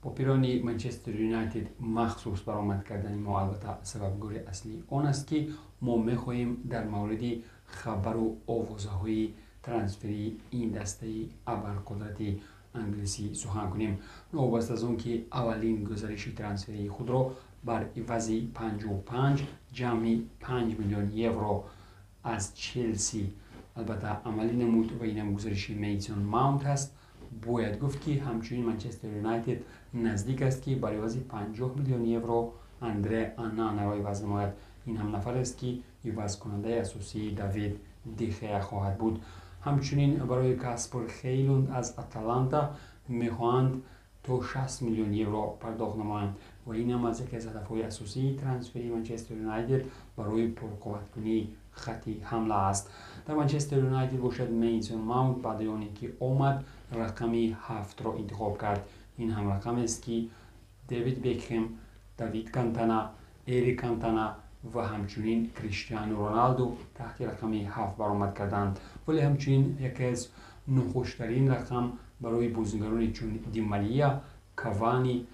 Бо пирони Манчестер Юнайтед махсус баромад кардани мо, албатта, сабабгори аслии он аст, ки мо мехоҳем дар мавриди хабару овозаҳои трансферии ин дастаи абарқудрати англисӣ сухан кунем. Новобаста аз он ки аввалин гузариши трансферии худро бар ивази 55 ҷамъи 5 миллион евро аз Челси, албатта, амалӣ намуд ва инам гузариши Мейсон Маунт аст, бояд гуфт, ки ҳамчунин Манчестер Юнайтед наздик аст, ки бар ивази 50 миллион евро Андре Онанаро иваз намояд. Ин ҳам нафарест, ки ивазкунандаи асосии Давид Дехея хоҳад буд. Ҳамчунин барои Каспер Хейлунд аз Аталанта мехоҳанд то 60 миллион евро пардохт намоянд ва ин ҳам аз яке аз ҳадафҳои асосии трансферии Манчестер Юнайтед барои пурқувваткунии хати ҳамла аст. Дар Манчестер Юнайтед бошад, Мейсон Маунт баъди оне ки омад, рақами 7-ро интихоб кард. Ин ҳам рақамест, ки Дэвид Бекхем, Давид Кантана, Эрик Кантана ва ҳамчунин Криштиану Роналду таҳти рақами 7 баромад карданд. Вале ҳамчунин яке аз нохуштарин рақам барои бозигарони чун Ди Мария, Кавани,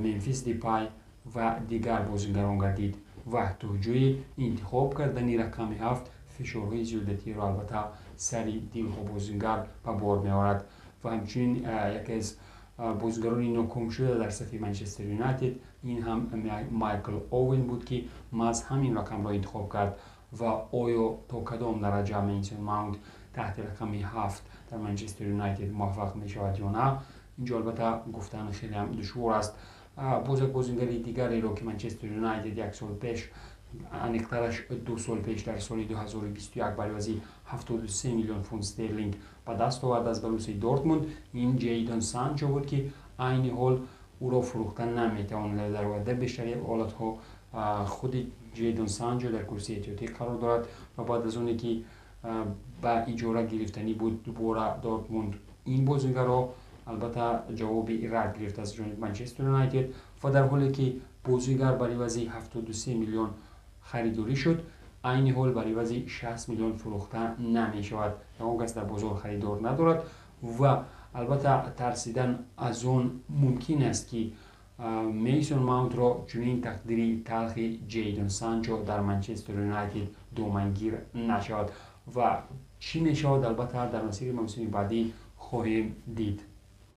Мемфис Депай ва дигар бозигарон гардид ва то ҷои интихоб кардани рақами 7 фишорҳои зиёдатиро, албатта, сари дилхо бозингар ба бор меорад. Ва ҳамчунин яке аз бозигарони нокомшуда дар сафи Манчестер Юнайтед ин ҳам Майкл Оуэн буд, ки маҳз ҳамин рақамро интихоб кард. Ва оё то кадом дараҷа Мейсон Маунт таҳти рақами 7 дар Манчестер Юнайтед муваффақ мешавад ё на, инҷо, албатта, гуфтан хелеам душвор аст. Боз як бозингари дигареро, ки Манчестер Юнайтед як сол пеш, аниқтараш 2 сол пеш, дар соли 2021 бар ивази 73 миллион фунт стерлинг ба даст овард аз Боруссияи Дортмунд, ин Ҷейдон Санчо буд, ки айни ҳол ӯро фурӯхта наметавонад. Дар оянда бештари ҳолатҳо худи Ҷейдон Санчо дар курсии эҳтиётӣ қарор дорад ва баъд аз оне ки ба иҷора гирифтанӣ буд дубора Дортмунд ин бозингарро, албатта, ҷавоби рад гирифт аз ҷониби Манчестер Юнайтед. Ва дар ҳоле ки бозингар бар ивази 73 миллион харидорӣ шуд, айни ҳол бар ивази 60 миллион фурӯхта намешавад. Ягон кас дар бозор харидор надорад ва, албатта, тарсидан аз он мумкин аст, ки Мейсон Маунтро чунин тақдири талхи Ҷейдон Санчо дар Манчестер Юнайтед домангир нашавад. Ва чӣ мешавад, албатта, дар масири мавсими баъдӣ хоҳем дид.